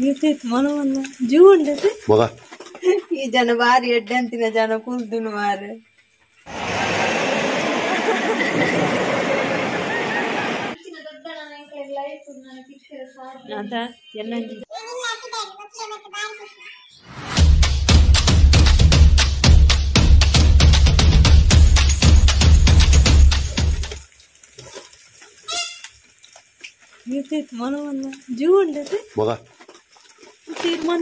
ಈ ಜನ ಬಾರಿ ಎಡ್ಡೆ ಅಂತಿನ ಜನ ಕುಲ್ದುನು ಮಾರೆ. ತೀರ್ಮಾನ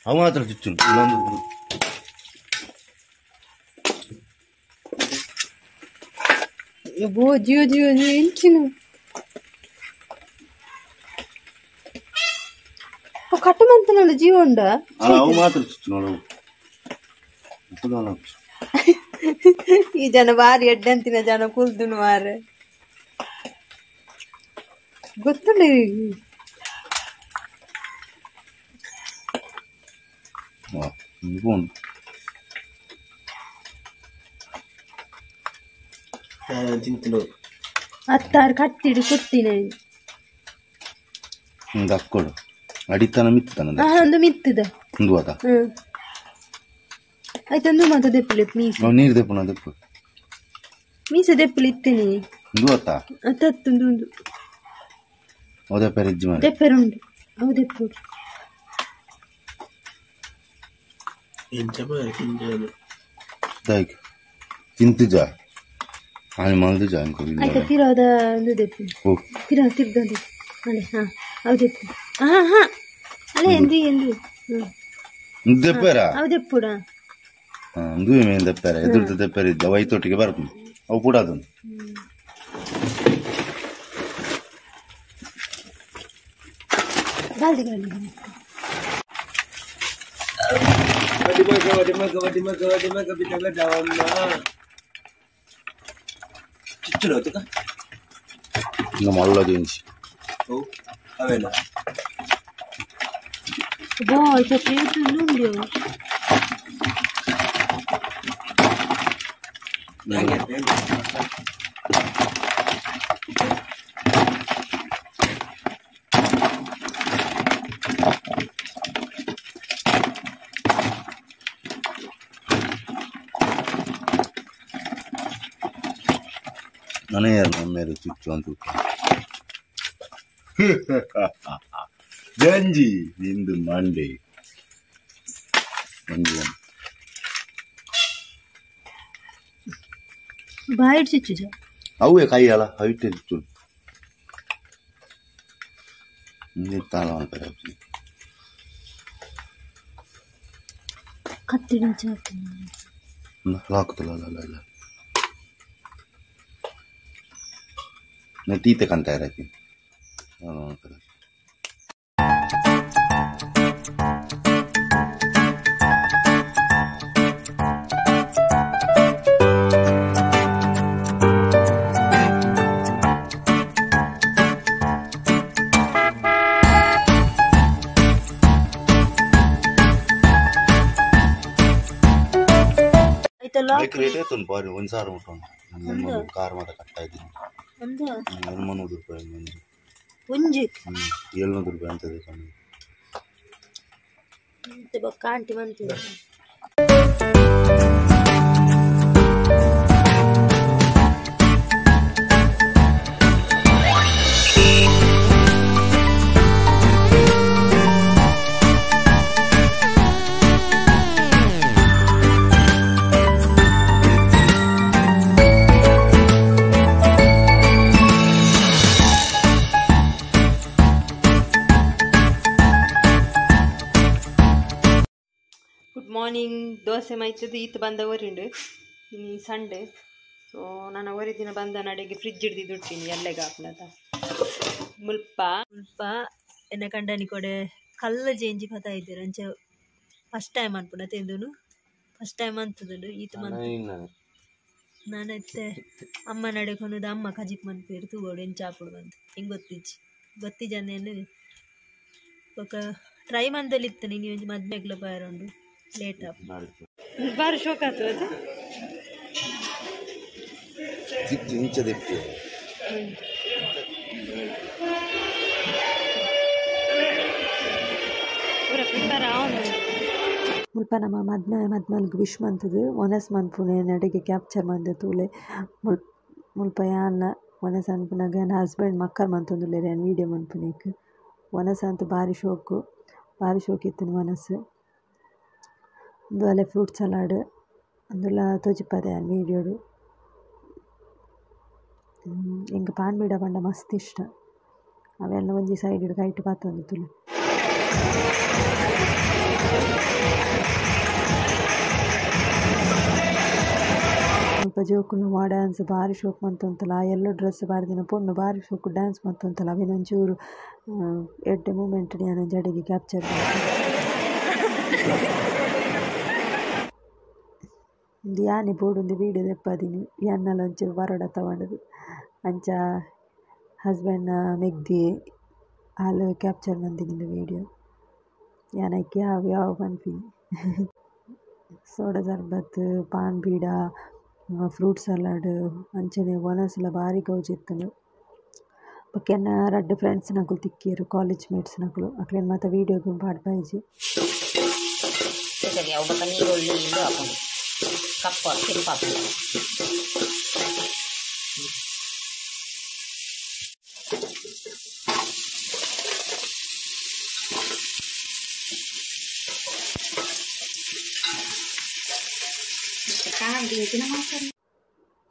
ಅವ ಮಾತ್ರ ಚುಚ್ಚು ಇನ್ನೊಂದು ಬೋ ಜಿಯೋ ಜಿಯೋ ಜಿಯೋ ಇಂಚಿನ ಕಟ್ಟುಮಂತನಲ್ಲ ಜೀವ ಉಂಡ ಅವು ಮಾತ್ರ ಚುಚ್ಚು ನೋಡು. ಈ ಜನ ಬಾರಿ ಎಡ್ಡೆ ಅಂತಿನ ಜನ ಕುಲ್ದುನು ಮಾರೆ. ಗೊತ್ತುಂಡ ಅತ್ತಾರು ಕಟ್ಟಿಡು ಕೊಡ್ತೀನಿ. ಅಕ್ಕೊಡು ಅಡಿತನ ಮಿತ್ತನ ಒಂದು ಮಿತ್ತದ ಒಂದು ಅದ ಆಯ್ತು ಮಾತ ದೆಪ್ಪುಲೆ ಮೀಸೆ ನೀರು ದೆಪ್ಪುನ ದೆಪ್ಪು ಮೀಸೆ ದೆಪ್ಪುಲೆ ಇತ್ತೇನೆ ಒಂದು ಅತ್ತ ಅತ್ತೊಂದು ಒಂದು ಅವು ದೆಪ್ಪರೆ ಇಜ್ಜಿ ಮಾರೆ ದೆಪ್ಪೆರುಂಡು ಅವು ದೆಪ್ಪು ಎಂಚ ಮಾರೆ ತಿಂಜಾನು ದಾಯ್ಕ್ ತಿಂತುಜ ಆನಿ ಮಲ್ದುಜ ಅಂಕು ಆಯ್ತು ಪಿರೋದ ಒಂದು ದೆಪ್ಪು ಓ ಪಿರೋ ತಿರ್ದೊಂದು ಅಲೆ ಹಾ ಅವು ದೆಪ್ಪು ಹಾ ಹಾ ಅಲೆ ಎಂದು ಎಂದು ದೆಪ್ಪೆರ ಅವು ದೆಪ್ಪುಡ ಒಂದು ಮೇನ್ ದೆಪ್ಪೆರ ಎದುರ್ದ ದೆಪ್ಪೆರ ಇದ್ದ ಅವು ಐತೊಟ್ಟಿಗೆ ಬರ್ಪುಂಡು ಅವು ಪೂಡ ಅದೊಂದು ಗಾಲ್ದಿ ಗಾಲ್ದಿ ಮಲ್ಲ ದಿನಸಿ ನಾನೇ ನಮ್ಮೇರು ಚುಚ್ಚು ಅಂತ ಗಂಜಿ ನಿಂದು ಮಂಡೆ ಮಂಜು ಬಾಯಿಡ್ ಚುಚ್ಚು ಅವೇ ಕೈ ಅಲ್ಲ ಹೈಟ್ ಚುಚ್ಚು ತಾಳ ಮಾಡ್ತಾರೆ ಕತ್ತಿ ಲಾಕ್ತಲ್ಲ ಅಲ್ಲ ಅಲ್ಲ ತೀತೆ ಕಾಣ್ತಾ ಇರಕ್ಕೆ ರೇಟ್ ಆಯ್ತು ಬಾರಿ ಒಂದು ಸಾವಿರ ಮುಟ್ಟು ಕಾರ್ ಮಾತ್ರ ಕಟ್ತಾ ಇದ್ದೀನಿ. 700 ರೂಪಾಯಿ ಒಂದು ಒಂಜಿ 700 ರೂಪಾಯಿ ಅಂತದೆ ಕಮ್ಮಿ. ಮತ್ತೆ ಬೊಕ್ಕ ಆಂಟಿ ಬಂತು. Good morning. ದೋಸೆ ಮೈತದ್ದು ಈತ ಬಂದ ಒರಿಂಡು ಇನ್ನು ಸಂಡೇ. ಸೊ ನಾನು ಒರಿ ದಿನ ಬಂದ ನಡೆಗೆ ಫ್ರಿಜ್ ಹಿಡ್ದಿದ್ದು ಉಡ್ತೀನಿ ಎಲ್ಲೆಗೆ ಹಾಕ್ಲತ್ತ. ಮುಲ್ಪ ಮುಲ್ಪ ಎನ್ನ ಕಂಡನಿ ಕೊಡೆ ಕಲ್ಲ ಚೇಂಜ್ ಪತ ಇದ್ದೀರ ಅಂಚೆ ಫಸ್ಟ್ ಟೈಮ್ ಅನ್ಪುಣ ತಿಂದುನು ಫಸ್ಟ್ ಟೈಮ್ ಅಂತದುಂಡು ಈತ ಮಂತ್ ನಾನೈತೆ ಅಮ್ಮ ನಡೆ ಕೊನದು ಅಮ್ಮ ಕಜಿಪ್ ಮನ್ಪೇರು ತೂಗೋಡು ಎಂಚಾಪುಡು ಬಂದು ಹಿಂಗೆ ಗೊತ್ತಿಜ್ಜಿ ಗೊತ್ತಿಜ್ಜಂದೇನು ಬೊಕ ಟ್ರೈ ಮಂದಲ್ಲಿ ಇತ್ತು ನೀನು ಒಂಜಿ ಮದ್ಮೆಗ್ಲ ಬಾರುಂಡು ಲೇಟ್ ಆಪ್. ಬಾರಿ ಶೋಕ್ ಆತು ಅದು ಇಂಚ ದಿಪ್ಪಿ ಪೂರ ಪ್ರಿಪೇರ್ ಆವೊಂದು ಮುಲ್ಪ ನಮ್ಮ ಮದ್ಮೆ ಮದ್ಮಲ್ಗ್ ವಿಶ್ ಮಂತುದು ಒನಸ್ ಮನ್ಪುನೆ ನಡಿಗೆ ಕ್ಯಾಪ್ಚರ್ ಮಂತ್ ತೂಲೆ ಮುಲ್ಪ ಯಾನ್ಲ ಒನಸ್ ಅನ್ಪುನಗ ಎನ್ನ ಹಸ್ಬೆಂಡ್ ಮಕ್ಕರ್ ಮಂತೊಂದುಲ್ಲೆರ್ ಯಾನ್ ವೀಡಿಯೋ ಮನ್ಪುನೆಕ್ ಒನಸ್ ಅಂತು ಬಾರಿ ಶೋಕು ಬಾರಿ ಶೋಕು ಇತ್ತುಂಡು ಒನಸ್ ಉಂದು ಅಲೆ ಫ್ರೂಟ್ ಸಲಾಡ್ ಉಂದುಲ ತೋಜಿಪಾದೆ ಯಾನ್ ವೀಡಿಯೋಡು ಎಂಕ್ ಪಾನ್ ಬೀಡ ಪಂಡ ಮಸ್ತ್ ಇಷ್ಟ ಅವೆಲ್ಲ ಒಂಜಿ ಸೈಡ್ ಕೈಟ್ ಪಾತೊಂದು ತೂಲೆ ಮುಲ್ಪ ಜೋಕುಲು ವಾ ಡ್ಯಾನ್ಸ್ ಬಾರಿ ಶೋಕು ಮಂತೊಂತುಲ್ಲ ಆ ಎಲ್ಲೋ ಡ್ರೆಸ್ ಪಾಡ್ದಿನ ಪೊಣ್ಣು ಬಾರಿ ಶೋಕು ಡ್ಯಾನ್ಸ್ ಮಂತೊಂತುಲ್ಲ ಅವೆನ್ ಒಂಚೂರು ಎಡ್ಡೆ ಮೂಮೆಂಟ್ ಯಾನ್ ಒಂಜಿ ಅಡೆಗ್ ಕ್ಯಾಪ್ಚರ್ ಮಂತೆ ಉಂದು ಯಾನೆ ಬೋಡು ವೀಡಿಯೋ ದೆಪ್ಪಾದಿನಿ ಯಾನ್ನಲ ಒಂಚೂರು ಬರೋಡ ತಗೊಂಡುದು ಅಂಚ ಹಸ್ಬೆಂಡ್ ಮೆಗ್ದಿ ಆಲ್ ಕ್ಯಾಪ್ಚರ್ ಮಂದಿನಿ ವೀಡಿಯೋ ಯಾನ್ ಐಕ್ ಯಾವ್ ಯಾವ್ ಪನ್ಪಿನಿ ಸೋಡಾ ಸರ್ಬತ್ ಪಾನ್ ಬೀಡ ಫ್ರೂಟ್ ಸಲಾಡ್ ಅಂಚನೆ ವನಸುಲ ಬಾರಿ ಗೌಜಿ ಇತ್ತುಂಡು ಬೊಕ ಎನ್ನ ರಡ್ಡ್ ಫ್ರೆಂಡ್ಸ್ ನಕುಲು ತಿಕ್ಕಿಯೆರ್ ಕಾಲೇಜ್ ಮೇಟ್ಸ್ ನಕುಲು ಅಕ್ಲೆನ್ ಮಾತ ವೀಡಿಯೋಗ್ ಪಾಡ್ಪಾಯಿಜಿ ಸರಿ ಅವು ಬೊಕ ನೀರುಳ್ಳಿ ಇಂದು ಹಾಕೊಂಡು ಕಪ್ಪ ಕೆಂಪು ಹಾಕೊಂಡು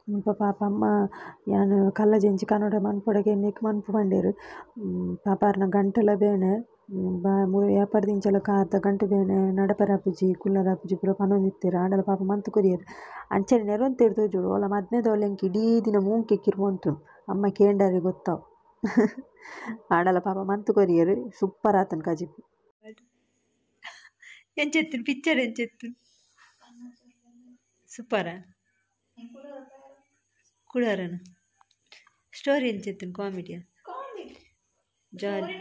ಮುಲ್ಪ ಪಾಪ ಅಮ್ಮ ಯಾನ್ ಕಲ್ಲಜೆಂಚಿ ಕನ್ನಡ ಮನ್ಪೊಡಗೆ ಎನ್ನೆಕ್ ಮನ್ಪು ಪಂಡೆರ್ ಪಾಪ ಆರ್ನ ಗಂಟಲ ಬೇನೆ ಯಾಪರ್ದಿಂಚಲ ಕಾರ್ದ ಗಂಟು ಬೇನೆ ನಡಪರ ಆಪುಜಿ ಕುಲ್ಲರ ಆಪುಜಿ ಪೂರ ಪನೊಂದಿತ್ತೆರ್ ಆಂಡಲ ಪಾಪ ಮಂತ್ ಕೊರಿಯೆರ್ ಅಂಚನೆ ನೆರೊಂತೆರ್ ತೋಜೊಡು ಓಲ ಮದ್ಮೆದೋಲ್ ಎಂಕ್ ಇಡೀ ದಿನ ಮೂಂಕೆ ಕಿರ್ಮೊಂತುಂಡು ಅಮ್ಮ ಕೇಂಡರೆ ಗೊತ್ತಾವು ಆಂಡಲ ಪಾಪ ಮಂತ್ ಕೊರಿಯೆರ್ ಸೂಪರ್ ಆತುಂಡು ಕಜಿಪು ಎಂಚೆತ್ತುಂಡು ಪಿಕ್ಚರ್ ಎಂಚೆತ್ತುಂಡು ಸೂಪರಾ ಕುಡರನ ಸ್ಟೋರಿ ಎಂಚೆತ್ತುಂಡು ಕಾಮಿಡಿಯಾ ಜಾಲಿ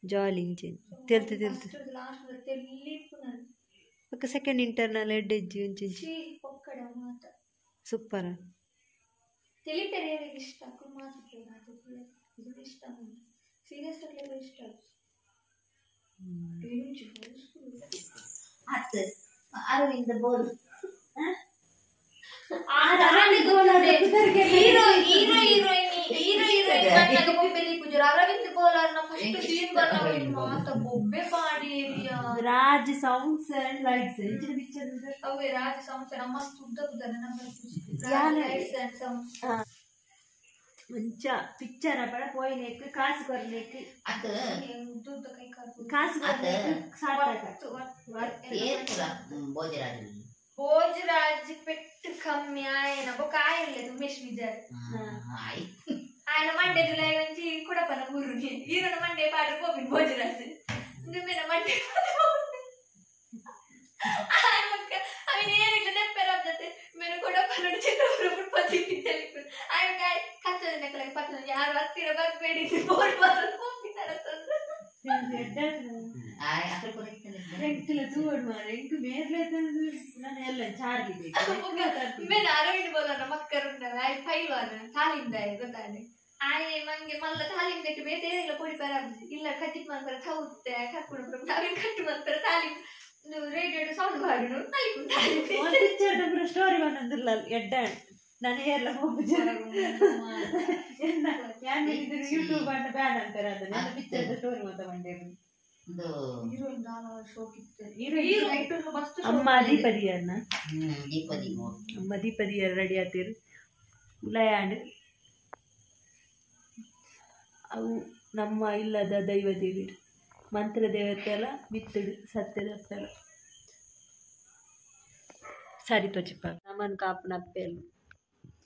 ಜಾಲಿ ಇಂಚೆನ್ ತೆಲ್ತು ತೆಲ್ತು ಬೊಕ ಸೆಕೆಂಡ್ ಇಂಟರ್ನಲ್ ಎಡ್ಡೆಜ್ಜಿ ಒಂಚೆಂಚಿ ಸೂಪರಾ Aravind Bol hero hero heroine hero heroine ಕಣ್ಣಾಗ ಬೊಬ್ಬೆ ದೀಪುಜರು ಅರವಿಂದ್ ಬೋಲಾರ್ನ ಫಸ್ಟ್ ಸೀನ್ ಬರ್ನ ಮಾತ ಬೊಬ್ಬೆ ಪಾಡಿ ರಾಜ್ ಸೌಂಡ್ಸ್ ಅಂಡ್ ಲೈಟ್ಸ್ ಇಂಚಿನ ಪಿಕ್ಚರ್ ಅವೇ ರಾಜ್ ಸೌಂಡ್ಸ್ ಮಸ್ತ್ ಉದ್ದ ಉದ್ದ ನಮ್ಮ ಲೈಟ್ಸ್ ಅಂಡ್ ಸೌಂಡ್ಸ್ ಮಂಚ ಪಿಕ್ಚರ್ ಅಪಡ ಪೋಯಿನೆಕ್ ಕಾಸು ಕೊರ್ನೆಕ್ ಅದು ಉದ್ದ ಉದ್ದ ಕೈ ಕಾಲು ಕಾಸು ಕೊರ್ನೆಕ್ ಸಾರ್ಥಕ ಏರ್ಪುರ ಭೋಜರಾಜ್ ಭೋಜರಾಜ್ ಪೆಟ್ಟು ಕಮ್ಮಿ ಆಯನ ಬೊಕ ಆಯಲ್ಲ ಉಮೇಶ್ ವಿಜಯ್ ఆయన మండే జులై నుంచి కూడా పన ఊరుని ఈరోజు మండే పాడు పోపిన్ భోజరాజ్ మేన మండే అవి నేను ఇట్లా తెప్పారు అబ్జతే మేము కూడా పనుడు చిత్రపురం పది తెలిపి ఆయన కచ్చది నెక్కలకి పచ్చని యారు ಹತ್ತಿರ ಬರ್ಬೇಡಿ ಬೋರ್ ಬರೋದು ಹೋಗ್ತಾರೆ ಮೇನ ಅರವಿಂದ್ ಬೋಲನ ಮಕ್ಕರುಂಡವೆ ಆಯ್ ಪೈಲ್ವಾನ ತಾಲಿಂದ ಗೊತ್ತಾನೆ ಆಯೆ ಮಂಗೆ ಮಲ್ಲ ತಾಲಿಂದಕ್ಕೆ ಬೇತೆ ಇಲ್ಲ ಪೊಡಿ ಪರ ಇಲ್ಲ ಕಜಿಪ್ ಮನ್ಪರ ಥೌತ್ತೆ ಕಕ್ಕುಣ ನಾವಿನ್ ಕಟ್ಟು ಮನ್ಪರ ತಾಲಿಂ ರೇಡಿಯೋ ಸೌಂಡ್ ಬಾಡುನು ಪಿಕ್ಚರ್ ಸ್ಟೋರಿ ಬಂದಿಲ್ಲ ಎಡ್ಡ ನಾನು ಹೇರ್ಲ ಹೋಗುದು ಯೂಟ್ಯೂಬ್ ಅಂತ ಬ್ಯಾಡ ಅಂತಾರೆ ಅದನ್ನ ಪಿಕ್ಚರ್ ಸ್ಟೋರಿ ಮಾತ ಬಂಡೇರು ಅಮ್ಮ ದೀಪದಿಯನ್ನ ಅಮ್ಮ ದೀಪದಿಯರ್ ರೆಡಿ ಆತೀರು ಉಲಯಾಂಡ್ ಅವು ನಮ್ಮ ಇಲ್ಲದ ದೈವ ದೇವಿರು ಮಂತ್ರ ದೇವತೆ ಅಲ್ಲ ಮಿತ್ತುಡು ಸತ್ಯದಪ್ಪೆಲ್ಲ ಸರಿ ತೋಚಿಪ್ಪ ನಮ್ಮನ್ ಕಾಪುನ ಅಪ್ಪೆಲು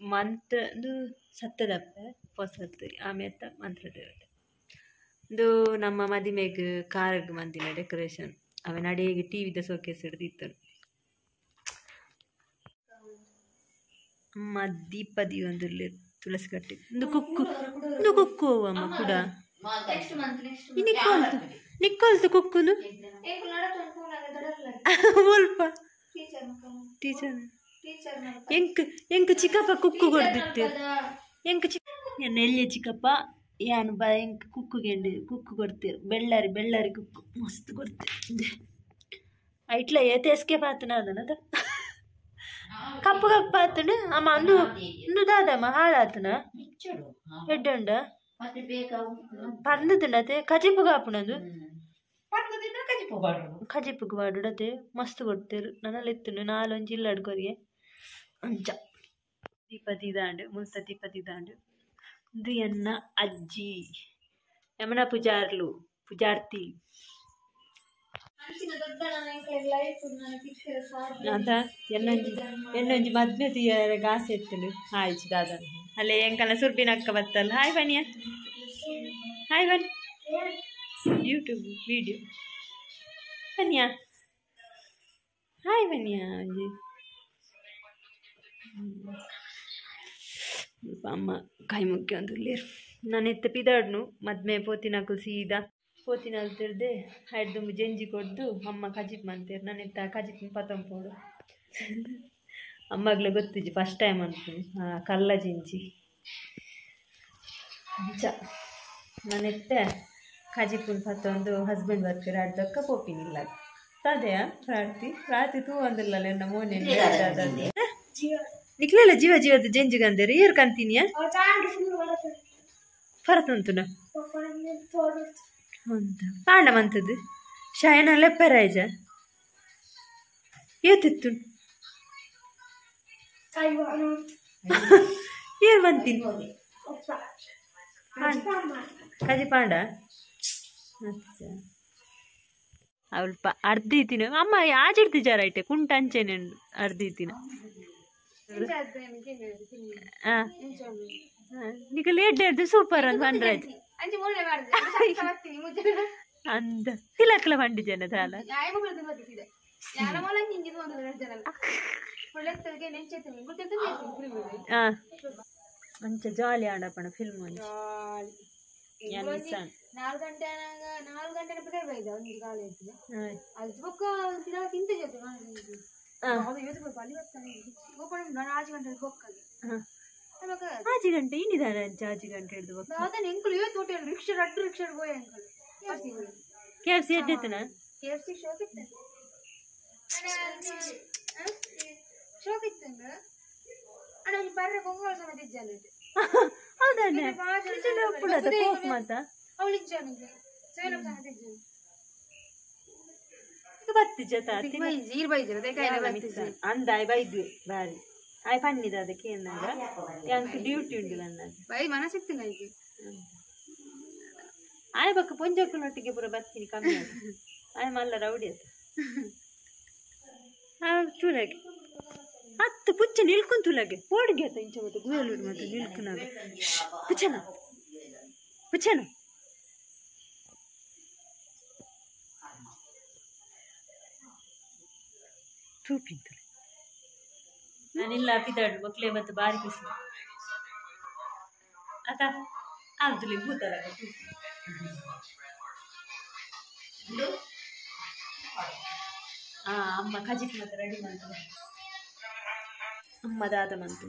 ಮಂತ್ರ ಸತ್ಯದಪ್ಪೆ ಹೊಸತ್ತು ಆಮೇತ ಮಂತ್ರ ದೇವತೆ ಇದು ನಮ್ಮ ಮದಿಮೆಗ್ ಕಾರ್ಗ್ ಮಂದಿನ ಡೆಕೋರೇಷನ್ ಅವೆ ನಡಿಗೆ ಟಿ ವಿದ ಸೋಕೇಸ್ ಹಿಡ್ದಿತ್ತು ಅಮ್ಮ ದೀಪದಿ ಒಂದು ತುಳಸಿ ಕಟ್ಟಿ ಒಂದು ಕುಕ್ಕು ಒಂದು ಕುಕ್ಕು ಅಮ್ಮ ಕೂಡ ನಿಕ್ಕೊಲ್ತು ನಿಕ್ಕೊಲ್ತು ಕುಕ್ಕುನು ಮುಲ್ಪ ಟೀಚರ್ ಎಂಕ್ ಎಂಕ್ ಚಿಕ್ಕಪ್ಪ ಕುಕ್ಕು ಕೊಡ್ದಿತ್ತು ಎಂಕ್ ಚಿಕ್ಕ ಎಲ್ಲಿಯ ಚಿಕ್ಕಪ್ಪ ಯಾನು ಬ ಎಂಕ್ ಕುಕ್ಕು ಗೆಂಡು ಕುಕ್ಕು ಕೊಡ್ತೀರು ಬೆಳ್ಳಾರಿ ಬೆಳ್ಳಾರಿ ಕುಕ್ಕು ಮಸ್ತ್ ಕೊಡ್ತೀರು ಐಟ್ಲ ಏತ ಎಸ್ಕೇಪ್ ಆತನ ಅದನ್ನ ಕಪ್ಪು ಕಪ್ಪು ಆತನ ಅಮ್ಮ ಅಂದು ಅಂದು ದಾದಮ್ಮ ಹಾಳಾತನ ಎಡ್ಡುಂಡ ಪಂದದುಂಡತೆ ಕಜಿಪು ಕಾಪುನದು ಕಜಿಪುಗೆ ಬಾಡುಡತೆ ಮಸ್ತ್ ಕೊಡ್ತೇರು ನನ್ನಲ್ಲಿ ಇತ್ತು ನಾಲೊಂಜಿ ಇಲ್ಲಾಡ್ಕೊರಿಗೆ ಅಂಚ ದೀಪತಿ ದಾಂಡು ಮುಲ್ತ ದೀಪತಿ ದಾಂಡು ಇದು ಎನ್ನ ಅಜ್ಜಿ ಯಮನ ಪೂಜಾರ್ಲು ಪೂಜಾರ್ತಿ ಅಂತ ಎನ್ನೊಂಜಿ ಎನ್ನೊಂಜಿ ಮದ್ಮೆ ತೀಯರ ಗಾಸೆ ಎತ್ತುಂಡು ಆಯ್ತು ದಾದ ಅಲ್ಲೇ ಎಂಕಲ್ಲ ಸುರ್ಬಿನ ಅಕ್ಕ ಬತ್ತಲ್ಲ ಹಾಯ್ ಬನ್ನಿಯ ಹಾಯ್ ಬನ್ನಿ ಯೂಟ್ಯೂಬ್ ವಿಡಿಯೋ ಬನ್ನಿಯಾ ಹಾಯ್ ಬನ್ನಿಯಾ ಒಂಜಿ ಅಮ್ಮ ಕೈ ಮುಖ್ಯ ಅಂದುಲ್ಲೇರು ನಾನು ಎತ್ತ ಪಿದಾಡ್ನು ಮದ್ಮೆ ಪೋತಿನಕುಲು ಸೀದಾ ಪೋತಿನಲ್ಲಿ ತಿರ್ದೆ ಹೈಡ್ದು ಜಂಜಿ ಕೊಡ್ದು ಅಮ್ಮ ಕಜಿಪ್ ಮಂತೇರು ನಾನು ಎತ್ತ ಕಜಿಪ್ ಪತಂಪೋಡು ಅಮ್ಮಗ್ಲ ಗೊತ್ತಿಜ್ಜಿ ಫಸ್ಟ್ ಟೈಮ್ ಅನ್ಕೊಂಡು ಕಲ್ಲ ಜಿಂಜಿ ಅಂಚ ನಾನು ಎತ್ತ ಕಜಿಪುನ್ ಪತ್ತೊಂದು ಹಸ್ಬೆಂಡ್ ಬರ್ತೀರ ಅಡ್ದಕ್ಕ ಪೋಪಿನಿಲ್ಲ ತದೆಯಾ ಪ್ರಾರ್ತಿ ರಾತ್ರಿ ತೂ ಅಂದಿಲ್ಲ ಎನ್ನ ಮೋನೆ ನಿಕ್ಲೆಲ್ಲ ಜೀವ ಜೀವದ ಜಂಜಿಗಂದೇರು ಏರ್ ಕಂತೀನಿಯಾ ಫರತಂತುನ ಪಾಂಡ ಮಂತದ್ದು ಶಯನ ಲೆಪ್ಪರಾಯ್ಜ ಏತಿತ್ತು ಏರ್ ಮಂತೀನಿ ಕಜಿ ಪಾಂಡ ಅವಲ್ಪ ಅರ್ಧ ಇತ್ತಿನ ಅಮ್ಮ ಆಜಿಡ್ತಿ ಜಾರ ಐಟೆ ಕುಂಟ ಅಂಚೆನೆ ಅರ್ಧ ಇತ್ತಿನ ನಿಕ ಲೇಟ್ ಹಿಡ್ದು ಸೂಪರ್ ಅಂತ ಪಂಡ್ರಾಜ್ ಅಂದ ತಿಲಕ್ಲ ಪಂಡಿ ಜನ ದಾಲ ಅಂಚ ಜಾಲಿ ಆಡಪಣ ಫಿಲ್ಮ್ 4 ಗಂಟೆ 4 ಗಂಟೆ ಆಜಿ ಗಂಟೆ ಇನ್ನಿದಾನೆ ಅಂಚ ಆಜಿ ಗಂಟೆ ಹಿಡಿದು ಕೆ ಎಫ್ ಸಿ ಎಡ್ಡೆತ್ತನ ಹೌದಾನೆ ಕೋಕ್ ಮಾತ ಅಂದಾಯ್ ಬೈದು ಬಾರಿ ಆಯ್ ಪನ್ನಿದ ಅದಕ್ಕೆ ಏನಾಗ ಯಾಂಕ್ ಡ್ಯೂಟಿ ಉಂಡಿಲ್ಲ ಅನ್ನದು ಬೈ ಮನಸ್ಸಿತ್ತು ನನಗೆ ಆಯ್ ಬಕ್ಕ ಪೊಂಜಕ್ಕನೊಟ್ಟಿಗೆ ಪೂರ ಬರ್ತೀನಿ ಕಮ್ಮಿ ಆಯ್ ಮಲ್ಲ ರೌಡಿ ಆತ ಚೂಲಾಗೆ ಹತ್ತು ಪುಚ್ಚ ನಿಲ್ಕೊಂತುಲಾಗೆ ಓಡ್ಗೆ ಆತ ಇಂಚ ಮತ್ತೆ ಗುಯಲೂರು ಮತ್ತೆ ನಿಲ್ಕುನಾಗ ಪುಚ್ಚನ ಪುಚ್ಚನ ತೂಪಿಂತಲೆ ನಾನಿಲ್ಲ ಪಿದಾಡು ಮಕ್ಕಳೇ ಮತ್ತು ಬಾರಿ ಖುಷಿ ಆತ ಆಲ್ತುಲೆ ಭೂತಲ ಅಮ್ಮ ಕಜಿಪ್ ಮತ್ತೆ ರೆಡಿ ಮಾಡ್ತಾರೆ ಅಮ್ಮ ದಾದ ಮಂತು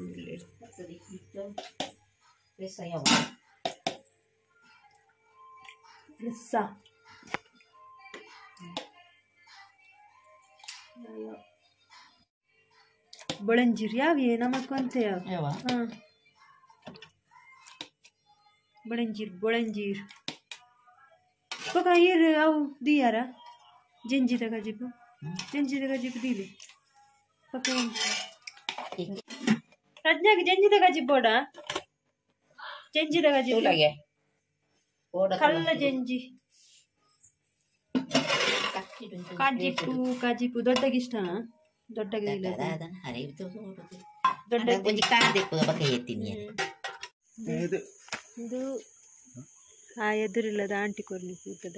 ಬೊಳಂಜಿರ್ ಯಾವ್ಯೇ ನಮಕ್ ಅಂತ ಯಾವ ಬೊಳಂಜೀರ್ ಬೊಳಂಜೀರ್ ಬೊಕ ಏರ್ ಅವು ದಿಯಾರ ಜಂಜಿದ ಕಜಿಪು ಜಂಜಿದ ಕಜಿಪು ದೀಲಿ ಪಕ್ಕ ಪ್ರಜ್ಞಾಗೆ ಜಂಜಿದ ಕಜಿಪು ಬೋಡ ಜಂಜಿದ ಕಜಿಪು ಕಲ್ಲ ಜಂಜಿ ಕಾಜಿಪು ಕಾಜಿಪು ದೊಡ್ಡಗೆ ಇಷ್ಟನಾ ದೊಡ್ಡಗೆ ದೊಡ್ಡ ಇದು ಆ ಎದುರಿಲ್ಲದ ಆಂಟಿ ಕೊರ್ನಿ ಕೂತದ.